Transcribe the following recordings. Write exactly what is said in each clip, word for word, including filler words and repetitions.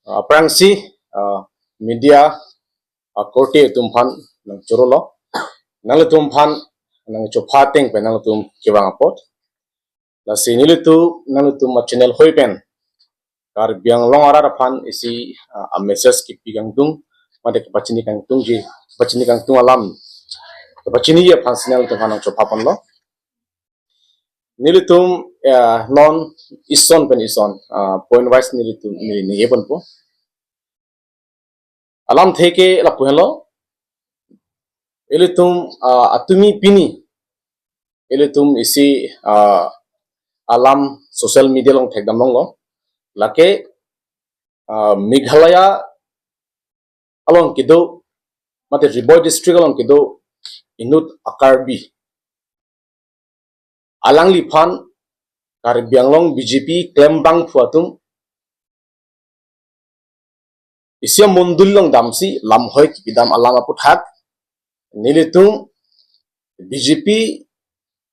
Aphrangsi, ah, media akorte atum aphan nangchorolo. Nanglitum aphan nangchopha ateng pen nanglitum kevang apot. Lasi nelitum nanglitum a-channel hoi pen Karbi Anglong arat aphan isi, ah, a-message kipi kangtung, mate kepachini kangtungji, kepachini kangtung alam, kepachini aphansi nanglitum aphan nangchopha ponlo. Nelitum, ah, non ison pen ison, ah, point wise nelitum neli ningje ponpo. Alamthe ke lapu henlo. Ilitum, ah, atumi pini ilitum isi, ah, alam social media along thekdam longlo. Lake, ah, Meghalaya along kedo, mate Ri Bhoi district along kedo inut a-Karbi, alangliphan Karbi Anglong B J P klembangphu atum isi amondoli along damsi lamhoi kipidam alam aputhak nelitum B J P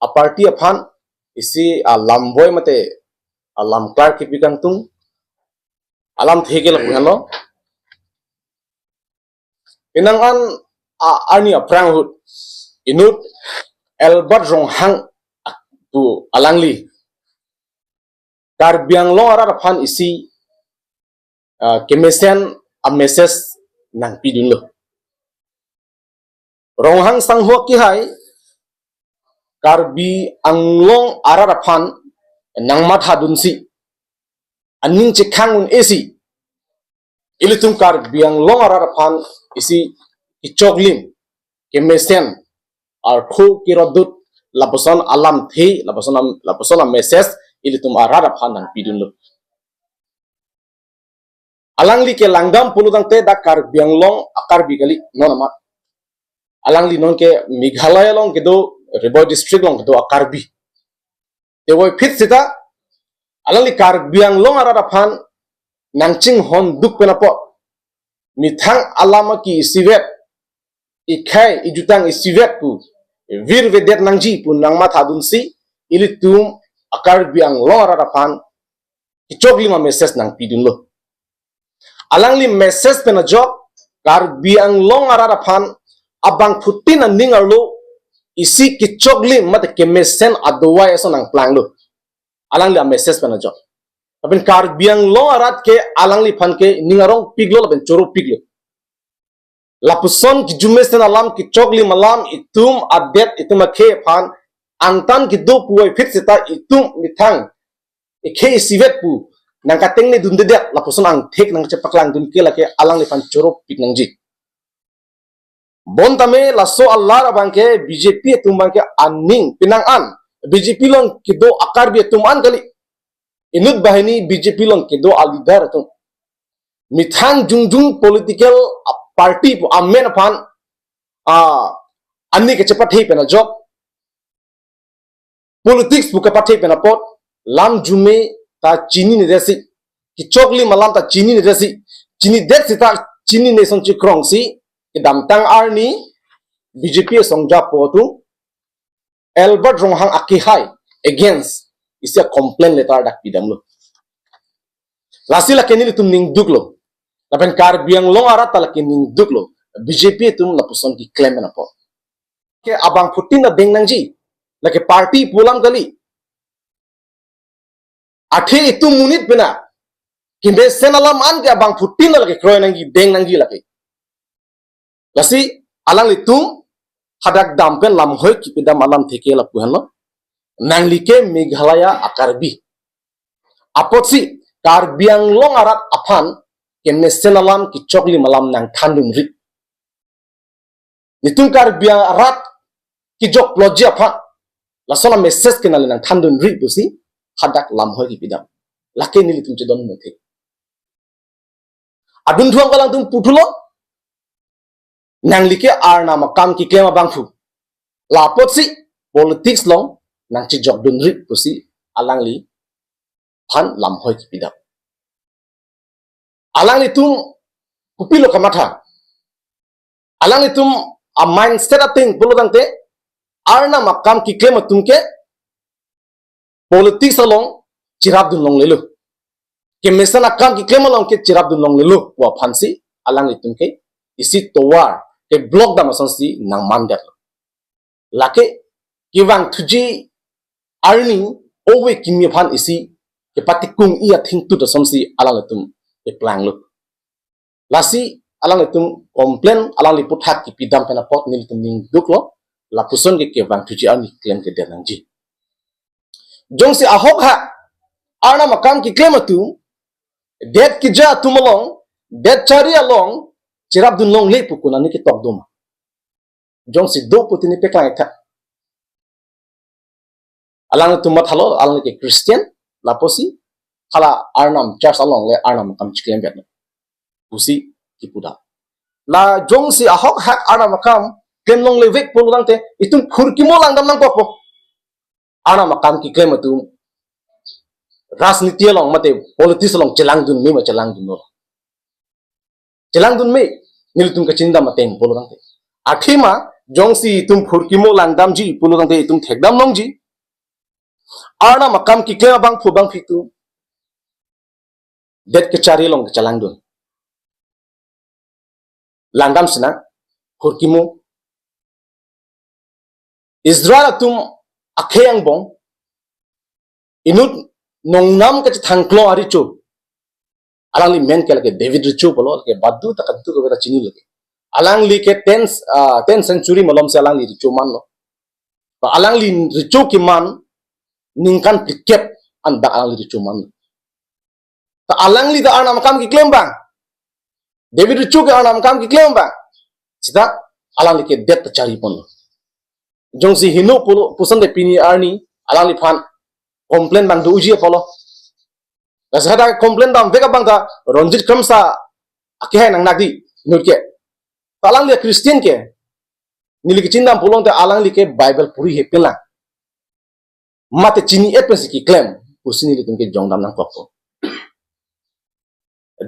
a-party aphan isi alamvoi mate alamklar kipi kangtung. Alamthe ke lapu henlo. Penang an, a, arni aphrang ahut inut Albert Ronghang pu alangli Karbi Anglong arat aphan isi, ah, kemesen a-message nangpidunlo. Ronghang sangho akehai Karbi Anglong arat aphan nangmathadunsi, aning chekhang un-esi, ilitum Karbi Anglong arat aphan isi kechoklim, kemesen, artho kerodut, lapuson alamthe, lapuson am-, lapuson a-message ilitum arat aphan nangpidunlo. Alangli ke langdam pulotangte dak Karbi Anglong a-Karbi kali, non amat. Alangli nonke Meghalaya along kedo, Ri Bhoi district along kedo a-Karbi. Tevoiphit seta, alangli Karbi Anglong arat aphan nangchinghonduk pen apot, methang alam aki isivet, ikhai ijutang isivet pu virvedet nangji pu nangmathadunsi, ilitum a-Karbi Anglong arat aphan kechoklim a-message nangpidunlo. Alangli message pen ajok Karbi Anglong arat aphan abangphutin aning arlo isi kechoklim mate kemesen adovai ason nangplanglo. Alangli a-message pen ajok. Lapen Karbi Anglong arat ke alangliphan ke ning arongpiklo lapen choropiklo. Lapuson kejumesen alam, kechoklim alam, itum adet, itum akhei aphan angtan kedo puvoiphit seta itum methang ikhei isivet pu nangkatengnedundedet, lapuson angthek nangchepaklangdun ke lake alangliphan choropik nangji. Bonta me laso alar abangke B J P atum abangke aning penang an, B J P along kedo a-Karbi atum an kali, inut banghini B J P along kedo a-leader atum, methang jongjong political party pu amen aphan, ah, ani kachepathe pen ajok, politics pu kapathe pen apot, lam arjume ta chininedetsi, kechoklim alam ta chininedetsi, chinidet seta chinine ason chekrongsi, kedamtang arni B J P asong japo atum Albert Ronghang akehai against isi a-complaint letter dak pidamlo. Lasi lake nelitum ningduklo. Lapen Karbi Anglong arat ta lake ningduklo. B J P atum lapuson keklem pen apot ke abangphutin ta deng nangji. Lake party pu alam kali. Athe itum monit pena kemesen alam an ke abangphutin ta lake kroi nangji, deng nangji lake. Lasi alanglitum hadak dam pen lamhoi kipidam alamthe ke lapu henlo. Nangli ke Meghalaya a-Karbi. Apotsi Karbi Anglong arat aphan kemesen alam, kechoklim alam nangthandunri. Nelitum Karbi arat kejokploji aphan lason a-message ke nangli nangthandunri pusi hadak lamhoi kipidam. Lake nelitum chedon muthe. Adunthu angko alangtum puthulo, nangli ke Arnam akam keklem abangphu. Lapotsi politics along nangchejokdunri pusi alangliphan lamhoi kipidam. Alanglitum kopilo kamatha? Alanglitum a-mindset ateng pulotangte Arnam akam keklem atum ke politics along cherapdun longlelo. kemesen akam keklem along ke cherapdun longlelo pu aphansi alanglitum ke isi tovar ke block dam asonsi nangmandetlo. Lake kevang thuji arni ove kimi aphan isi kepatikung-i athengtut asonsi alanglitum keplanglo. Lasi alanglitum complain alangli aputhak kipidam pen apot nelitum ning duklo, lapuson ke kevang thuji arni klemkledet nangji. Jongsi ahok ha Arnam akam keklem atum, det keja atum along, det chari along cherapdun longle pu konatne ketok doma? Jongsi do pu tini peklang-ik tha. Alanglitum mathalo, alangli ke Christian, lapusi hala Arnam church along le Arnam akam chiklemvek pusi kipu dam. La jongsi ahok hak Arnam akam klem longlevek pulo tangte itum phurkimo langdam nangkokpo. Arnam akam keklem atum rajniti along mate politics along chelangdun me ma chelangdunlo? Chelangdun me, nelitum kachinidam ateng pulo tangte. Athema jongsi itum phurkimo langdamji pulo tangte itum thekdam longji. Arnam akam keklem abangphu bangphi atum det kechari along kechelangdun. Langdam sinang, phurkimo. Israel atum akhei angbong inut nongnam kachethangklong arecho. Alangli men ke lake David Recho pulo, lake badu ta kadokave ta chini lake. Alangli ke ten, ah, ten century malomsi alangli recho manlo. Ba alangli recho keman ningkan phlikep an dak alangli recho manlo. Ta alangli ta Arnam akam keklem abang, David Recho ke Arnam akam keklem abang, seta alangli ke det ta chariponlo. Jongsi heno pulo puson te pini arni alangliphan complain abang do-uji apotlo. Lasi hadak complain damvek abang ta Ranjit Kramsa akehai nangnakdi inut ke. Ta alangli Christian ke, neli kachinidam pulo tangte alangli ke Bible puri hepinlang mate chini-et pensi keklem pusi nelitum ke jongdam nangkokpo.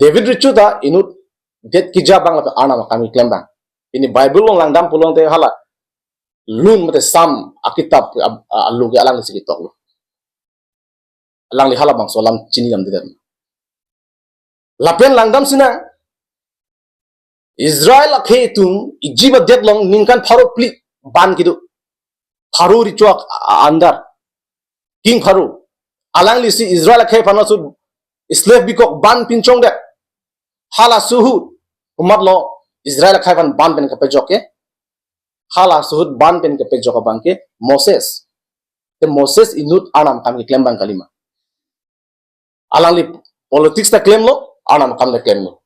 David Recho ta inut det keja abang lapen Arnam akam keklem abang. Pini Bible along langdam pulo tangte hala Lun mate Psalm akitap a-, a-, alo ke alanglisi ketoklo. Alangli halabangso alam chinidamdedet. Lapen langdam sinang, Israel akhei atum Egypt adet along ningkan pharo phli ban kedo. Pharo recho ak-, a-, andar. King Pharo. Alanglisi Israel akhei aphan laso slave bikok ban pinchongdet. Halaso ahut, komatlo Israel akhei aphan ban pen kepajok ke? Halaso ahut ban pen kepajok abang ke Moses. Te Moses inut Arnam akam keklem abang kalima? Alangli politics ta klemlo, Arnam akam ta klemlo.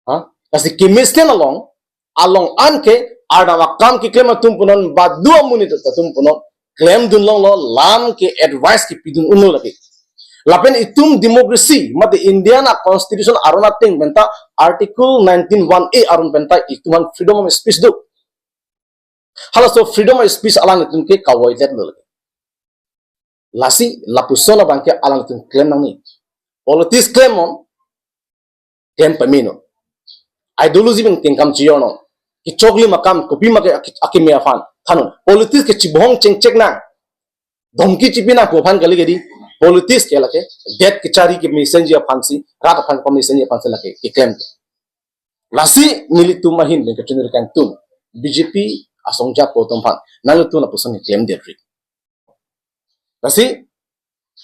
Ha? Lasi kemesen along, along an ke Arnam akam keklem atum punon badu amonit atum punon klemdun longlo, lam ke advice kepidun unlo lake. Lapen itum democracy, mate Indian a-constitution aron ateng penta Article nineteen one A aron penta itum aphan freedom of speech do. Halaso freedom of speech alanglitum ke kavoidetlo lake. Lasi lapuson abang ke alanglitum klem nangne. Politics klemnon, klem pamenon. Ideology pen kengkam chijornon. Kechoklim akam kopima ke ake-, akeme aphan thannon. Politics ke chibohong chengchek nang, dhomki chipi nang pu aphan kali kedi. Politics ke lake det kechari kemesenji aphansi, rat aphan kemesenji aphansi lake keklem. Lasi nelitum ahin pen kachiniri kangtung, B J P asong japo atum aphan nanglitum lapuson keklemdetri. Lasi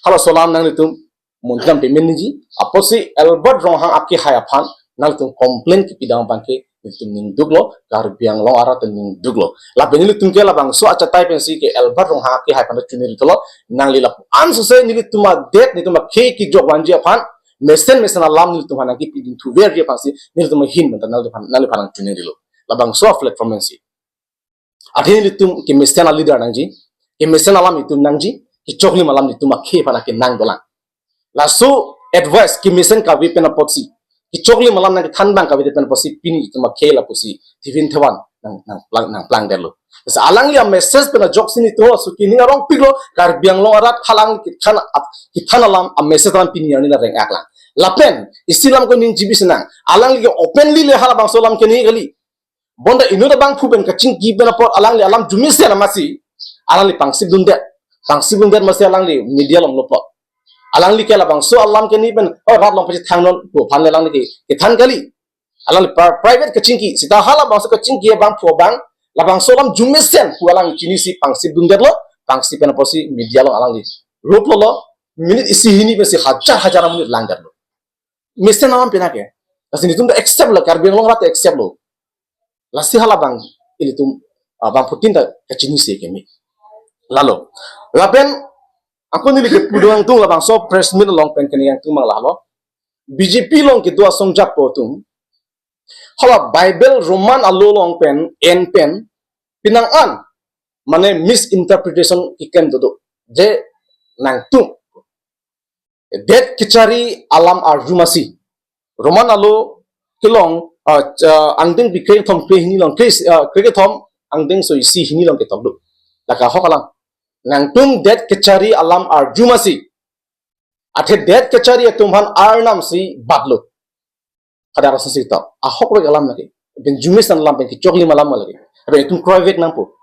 halaso alam nanglitum muntham pemenji, apotsi Albert Ronghang akehai aphan nanglitum complain kepidam abang ke nelitum ning duklo, Karbi Anglong arat ning duklo. Lapen nelitum ke labangso achatai pensi ke Albert Ronghang akehai aphan chuniri thulo, nangli lapu-an sose nelitum adet, nelitum akhei kejok vanji aphan mesen mesen alam nelitum aphan nangkepidun thuverji aphansi nelitum ahin penta nangliphan, nangliphan nangchunirilo. Labangso platform pensi. Athe nelitum kemesen a-leader nangji, kemesen alam itum nangji, kechoklim alam itum akhei aphan akenang dolang. Laso advice kemesen kave pen apotsi, kechoklim alam nangkethan abang kave pen apotsi pini itum akhei lapusi thivin thevan nang, nangplang, nangplangdetlo. Lasi alangli a-message pen ajoksi nelitum laso kini arongpiklo, Karbi Anglong arat halangli kethan, kethan alam a-message an pini arni la reng-aklang. Lapen isi alam ko ningjebi sinang, alangli ke openly le halabangso alam keni kali. Bonta inut abangphu pen kachingki pen apot alangli alam arjumesen amatsi alangli pangsipdundet. Pangsipdundet amatsi alangli media along loplot. Alangli ke labangso alam ke ni pen, oh, rat along pachethang non pu aphan le alangli ke, kethan kali. Alangli pri-, private kachingki, seta halabangso kachingki abangphu abang, labangso alam arjume mesen pu alang chinisi pangsi dundetlo, pangsi pen apotsi media along alangli. Rup lo lo, minute isi hini pensi hajar hajar amonit langdetlo. Mesen alam pina ke. Lasi nelitum ta accept lo, Karbi Anglong rat ta accept lo. Lasi halabang ilitum, ah, bangphutin ta kachinisi keme. Lalo. Lapen, ako neli kepu do nangtum labangso press meet along pen kene nangtum mang lalo. B J P along kedo asong japo atum. Hala Bible Roman alo along pen, en pen, pinang an, mane misinterpretation keklem dodo. Je nangtum. Det kechari alam arju masi. Roman alo kelong, ah, ah, angdengpi kre kethom kre hini along, kre, ah, kre kethom angdengso isi hini along ketok do. Lake ahok alam. Nangtum det kechari alam arju masi. Athe det kechari atum aphan Arnam si batlo. Kada rasa si tok. Ahokvek alam lake. Pen arjume mesen alam pen kechoklim alam lake. Pen itum kroivek nangpo.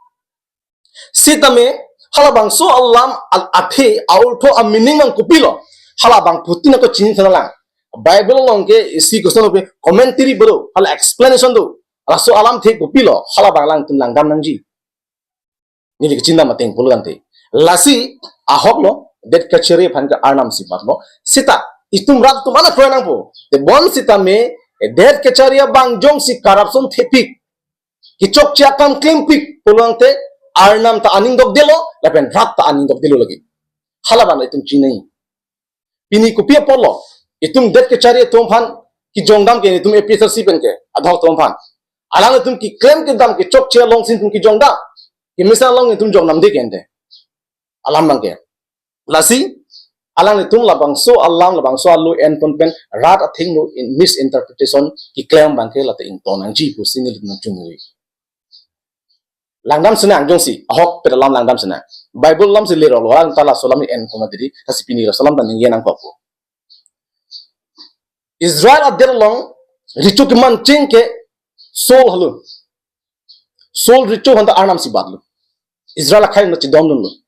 Sitame, halabangso alam al athe, aortho, a-meaning nang kopilo. Halabangphutin ako chinithan lang. Bible along ke isi koson pe commentary bodo, hala explanation do. Laso alamthe kopilo, halabang alangtum langdam nangji. Neli kachinidam ateng pulo tangte. Lasi, ahok lo, det kechari aphan ke Arnam si batlo. Seta, itum rat atum ana kroi nangpo. Te bonsitame, det kechari abang jongsi corruption thepik. Kechokche akam klempik pulo tangte, Arnam ta aning dokdelo, lapen rat ta aning dokdelo lake. Halabang itum chinine. Pini kopi apotlo, itum det kechari atum aphan kejongdam ke itum A P H L C pen ke, adhok atum aphan. Alangtum keklem kedam kechokche along si itum kejongdam. Kemesen along itum jongdamde ke ante. Alam abang ke. Lasi, alangtum labangso alam, labangso alo enpon pen, rat athengno in misinterpretation keklem abang ke lata ingtong nangji pusi nelitum nangchunri. Langdam sinang jongsi, ahokpet alam langdam sinang. Bible alam si lerok lo, ang ta laso alam enpon ma diri, lasi pini laso alam ta ningje nangkokpo. Israel adet along recho keman cheng ke Saul helo. Saul recho aphan ta Arnam si batlo. Israel akhei na chedondunlo.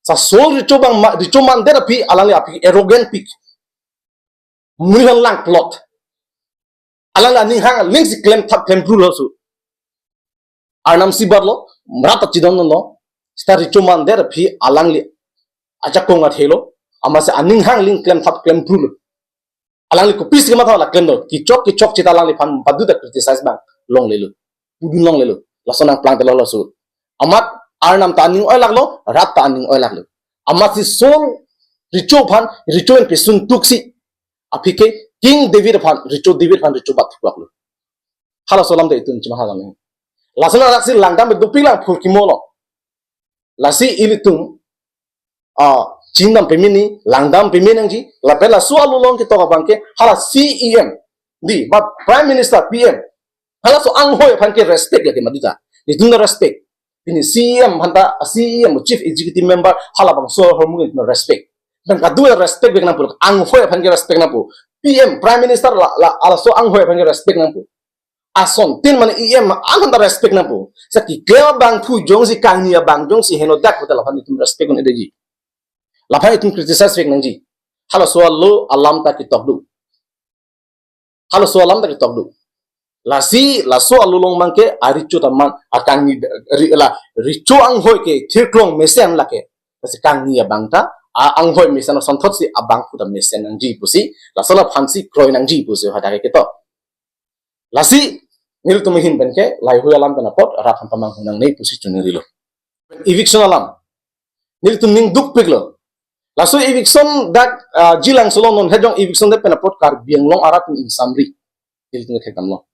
Sa Saul recho abang ma, recho mandet aphi alangli aphi arrogant pik. Monit aphan langplot. Alangli aning hang aling si klemthap klemphru lo su. Arnam si batlo, rat ta chedondunlo, seta recho mandet aphi alangli ajakong athelo, amatsi aning hang aling klemthap klemphru lo. Alangli kopisi kematha la klemlo, kechok kechokche ta alangliphan baduta criticize abang longlelo. Pudun longlelo. Laso nangplangtelo laso. Amat Arnam ta aning oilaklo, rat ta aning oilaklo. Amatsi Saul recho aphan, recho pen pesun tuksi. Aphi ke King David aphan, recho David aphan recho bat thuaklo. Halaso alam ta itum chima halam. Laso nang raksi langdam dopik lang phurkimo lo. Lasi ilitum, ah, chinidam peme ni, langdam peme nangji, lapen laso alo along ketok abang ke, hala C E M, di, ba Prime Minister, P M, halaso anghoi aphan ke respect ya ke maduta. Itum na respect. Pini C E M aphan ta, C E M, Chief Executive Member, halabangso ahormu itum na respect. Dan kadu ya respect vek nangpo, anghoi aphan ke respect nangpo. P M, Prime Minister, la, la, halaso anghoi aphan ke respect nangpo. Asontin mane E M aphan ta respect nangpo. Sa keklem abangphu jongsi kangni abang jongsi henodak puta laphan itum respect un-edeji. Laphan itum criticize vek nangji. Halaso alo alam ta ketok do. Halaso alam ta ketok do. Lasi, laso alo along abang ke arecho ta man, akangni, ri-, la, recho anghoi ke thirklong mesen lake. Lasi kangni abang ta, a, anghoi mesen asonthot si abangphu ta mesen nangji pusi, laso laphan si kroi nangji pusi hadak ketok. Lasi, nelitum ahin pen ke, laheihui alam pen apot, rat aphan ta manghun nangne pusi chunirilo. Eviction alam. Nelitum ning dukpiklo. Laso eviction dak, ah, jilang solo non hejong eviction det pen apot Karbi Anglong arat ning ingsamri. Nelitum thekdamlo.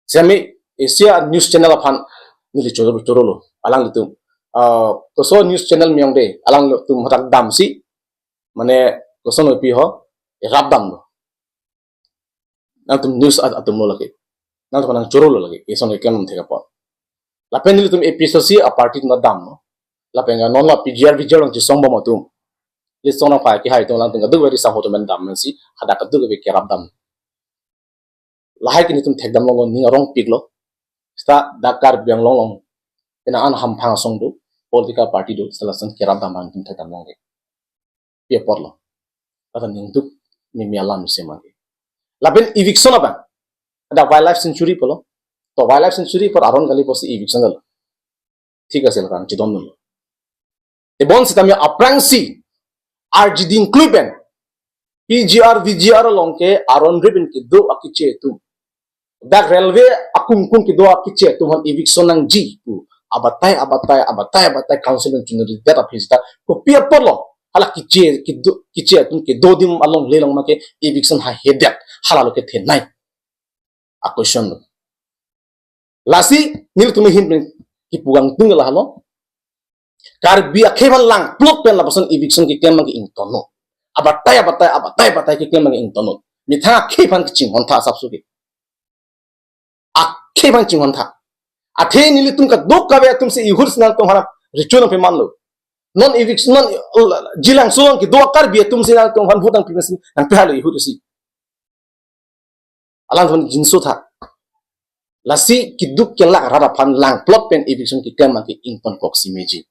Semi Asia News Channel aphan neli choro chorolo. Alanglitum. Ah, koso news channel miyong de. Alanglitum hadak damsi. Mane koson pi ho. Rap damlo. Nangtum news at-, atum lo lake. Nangtum nang choro lo lake. Ison ke klam thek apot. Lapen nelitum A P H L C aparty atum damlo. Lapen non la P G R, V G R along chisongbom atum. Lisong nangpai kehai atum alangtum kaduk veri sang hotum dam si hadak kaduk veri kerap dam. Lahai ke nelitum thekdam longlo, ning arongpiklo. Seta dak Karbi Anglong along. Pina an hamphang asong do, political party do, seta lason kerap dam an tum thekdam longlo. Pi apotlo. Lapen ningduk mimi alam isi mati. Lapen eviction apa? Ada wildlife sanctuary pulo. To wildlife sanctuary apor aron kali pusi eviction lo. Thik ase lakan chidon lo. Tebon sitame aphrangsi R G D include pen P G R, V G R along ke aron ripen kedo akeche atum, dak railway akung kung kedo akeche atum aphan eviction nangji pu abatai abatai abatai abatai council nang chunri det aphi sita kopi apor lo hala keche kedo, keche atum kedo adim along le along make eviction ha hedet hala lo kethenei a question lo. Lasi nelitum ahin pen kipu kangtung lahelo. Karbi akhei aphan langplot pen lapuson eviction keklem abang ke ingtonnon. Abatai abatai abatai abatai keklem abang ke ingtonnon. Methang akhei aphan kachinghon tha asapso ke. Akhei aphan chinghon tha. Athe nelitum kadokave atum si ihur si nangtum aphan recho nangpeman lo. Non eviction, non, uh, Jilangso along kedo Karbi atum si nangtum aphan vote nangpi masi nangpehalo ihur si. Alanglitum jinso tha. Lasi keduk kelak rat aphan langplot pen eviction keklem abang ke ingtonkoksi meji.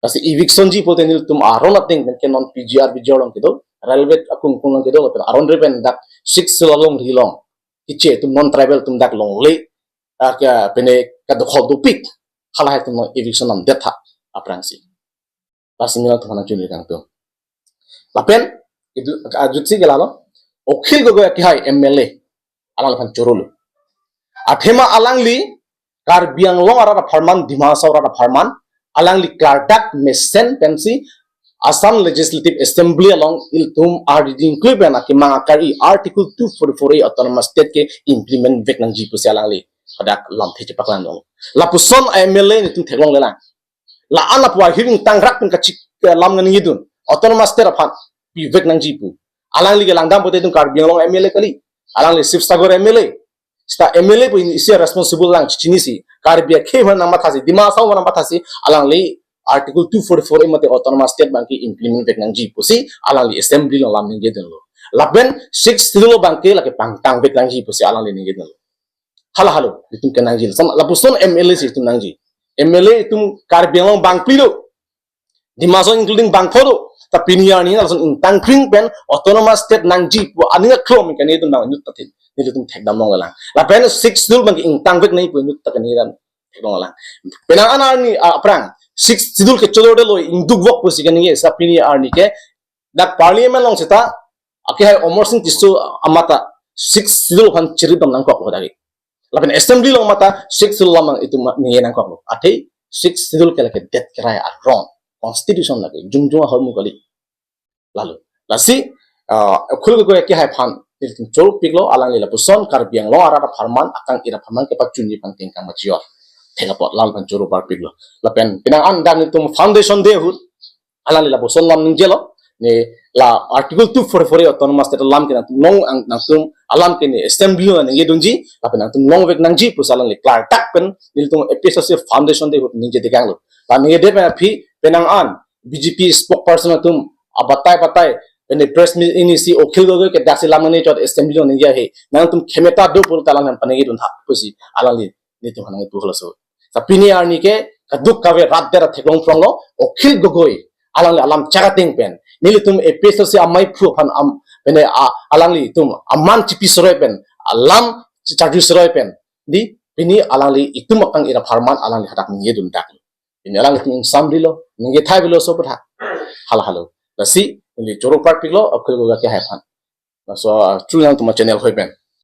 Lasi eviction ji pulote nelitum aron ateng pen ke non P G R, V G R along kedo, railway akung kung along kedo, lapen aron ripen dak Sixth Schedule alongri along keche atum, non tribal atum dak longle, ah, ke pene kadokhok dopik, halahai atum along eviction namdet tha aphrangsi. Lasi nelitum aphan chunri kangtung. Lapen itum ajutsi ke lahelo, Akhil Gogoi akehai M L A alangliphan choro lo. Athema alangli Karbi Anglong arat apharman, Dima Hasao arat apharman, alangli klardak mesen pensi Assam Legislative Assembly along ilitum R G D include pen akemang akari Article two forty-four A Autonomous State ke implement vek nangji pusi alangli hadak lamthe chepaklang dong. Lapuson M L A nelitum theklonglelang. La-an lapu ahir ingtangrak pen kachik, eh, lam nangji dun. Autonomous State aphan pivek nangji pu. Alangli ke langdam pulote itum Karbi Anglong M L A kali. Alangli Sibsagar M L A. Seta M L A pu isi responsible lang chinisi. Karbi akhei aphan nangmathasi, Dima Hasao aphan nangmathasi, alangli Article two forty-four A mate Autonomous State abang ke implement vek nangji pusi alangli assembly along lam ningje dunlo. Lapen Sixth Schedule abang ke lake pangtang vek nangji pusi alangli ningje dunlo. Hala halo, itum kenangji. Sam-, lapuson M L A si itum nangji. M L A itum Karbi Anglong bangphli do. Dima Hasao including bangpho do. Ta pini arni lason ingtangkring pen Autonomous State nangji pu aning aklong ke nelitum bang inut ta thin. Nelitum thekdam longlelang. Lapen Sixth Schedule abang ingtang vek nangji pu inut ta ke nelitum theklonglelang. Penang an arni, ah, aphrang Sixth Schedule ke cholor det lo, ingduk vok pusi ke ningje, sa pini arni ke dak Parliament along seta akehai Amarsing Tisso amat ta Sixth Schedule aphan chirip dam nangkoklo dak ke. Lapen Assembly along amat ta Sixth Schedule alam itum ningje nangkoklo. Athe Sixth Schedule ke lake det kerai arong. Constitution lake jongjong ahormu kali. Lalu. Lasi, ah, Akhil Gogoi akehai aphan nelitum choro piklo, alangli lapuson Karbi Anglong arat apharman, akang-ir apharman kepachunji aphan tingkang machior. Thek apot alangliphan choro bar piklo. Lapen penang an dak nelitum foundation day ahut alangli lapuson lam ningjelo. Ne la Article two forty-four A Autonomous State alam ke nangtum long ang, nangtum alam ke ne Assembly along ningje dunji, lapen nangtum long vek nangji pusi alangli klardak pen nelitum A P H L C foundation day ahut ningje dekanglo. La ningjedet pen aphi penang an B J P spokesperson atum abatai batai pen press meet inisi Akhil Gogoi ke daksi lam nangji chot Assembly along ningje he. Nangtum khemeta do pulote alangphan paningje dun tha pusi alangli nelitum aphan nangpu halaso. Sa pini arni ke kadokave rat der theklong phronglo, Akhil Gogoi alangli alam chak ateng pen nelitum A P H L C amaiphu aphan am, pene a, alanglitum aman chipi seroi pen, alam charju seroi pen, di pini alangli itum akang-ir apharman alangli hadak ningje dundak. Pini alanglitum ingsamrilo, ningje thai bilo so pu tha. Hala halo. Lasi neli choro bar piklo Akhil Gogoi akehai aphan. Laso, ah, chu nangtum achannel hoi pen.